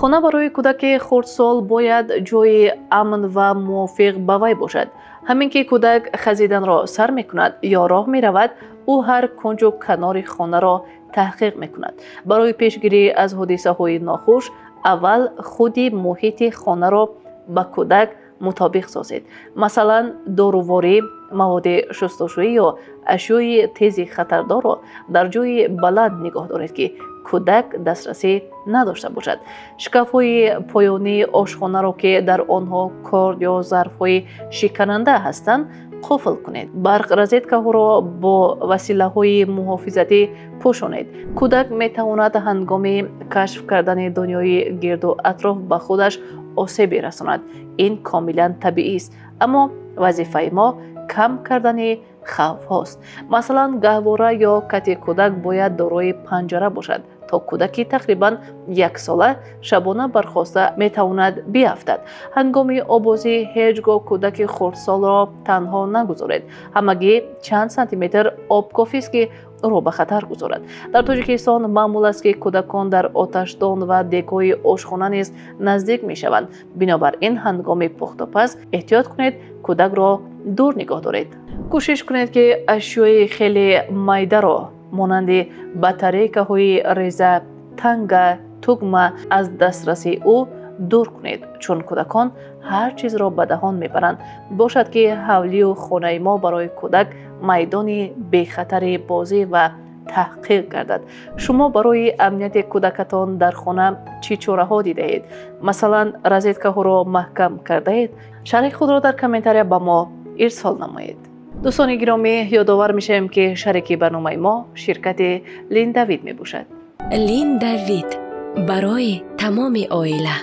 Хона барои кӯдаки хурдсол бояд ҷойи амн ва мувофиқ ба вай бошад. Ҳамин ки кӯдак хазиданро сар мекунад ё роҳ меравад, ӯ ҳар кунҷу канори хонаро таҳқиқ мекунад. Барои пешгирӣ аз ҳодисаҳои нохуш, аввал худи муҳити хонаро ба кӯдак мутобиқ созед. Масалан, доруворӣ, маводи шустушӯӣ ё ашёи тези хатардорро дар ҷойи баланд нигоҳ доред, ки кӯдак дастрасӣ надошта бошад. Шкафҳои поёнии ошхонаро, ки дар онҳо корд ё зарфҳои шикананда ҳастанд, қуфл кунед. Барқ розеткаҳоро бо василаҳои муҳофизатӣ пӯшонед. Кӯдак метавонад ҳангоми кашф кардани дунёи гирду атроф ба худаш осеб расонад. Ин комилан табиист, аммо вазифаи мо кам кардани хавфҳост. Масалан, гаҳвора ё кати кӯдак бояд дорои панҷара бошад, то кӯдаки тақрибан яксола шабона бархоста метавонад биафтад. Ҳангоми обозӣ ҳеҷ гоҳ кӯдаки хурдсолро танҳо нагузоред. Ҳамагӣ чанд сантиметр об кофист, ки ӯро ба хатар гузорад. Дар Тоҷикистон маъмул аст, ки кӯдакон дар оташдон ва дегҳои ошхона низ наздик мешаванд. Бинобар ин, ҳангоми пухтупаз эҳтиёт кунед, кӯдакро дур нигоҳ доред. Кӯшиш кунед, ки ашёи хеле майдаро, монанди батарейкаҳои реза, танга, тугма, аз дастрасии ӯ дур кунед, чун кӯдакон ҳар чизро ба даҳон мебаранд. Бошад, ки ҳавлию хонаи мо барои кӯдак майдони бехатари бозӣ ва таҳқиқ гардад. Шумо барои амнияти кӯдакатон дар хона чӣ чораҳо дидаед? Масалан, розеткаҳоро маҳкам кардаед? Шарҳи худро дар комментария ба мо ирсол намоед. Дӯстони гиромӣ, ёдовар мешавем, ки шарики барномаи мо ширкати Линдавид мебошад. Линдавид барои тамоми оила.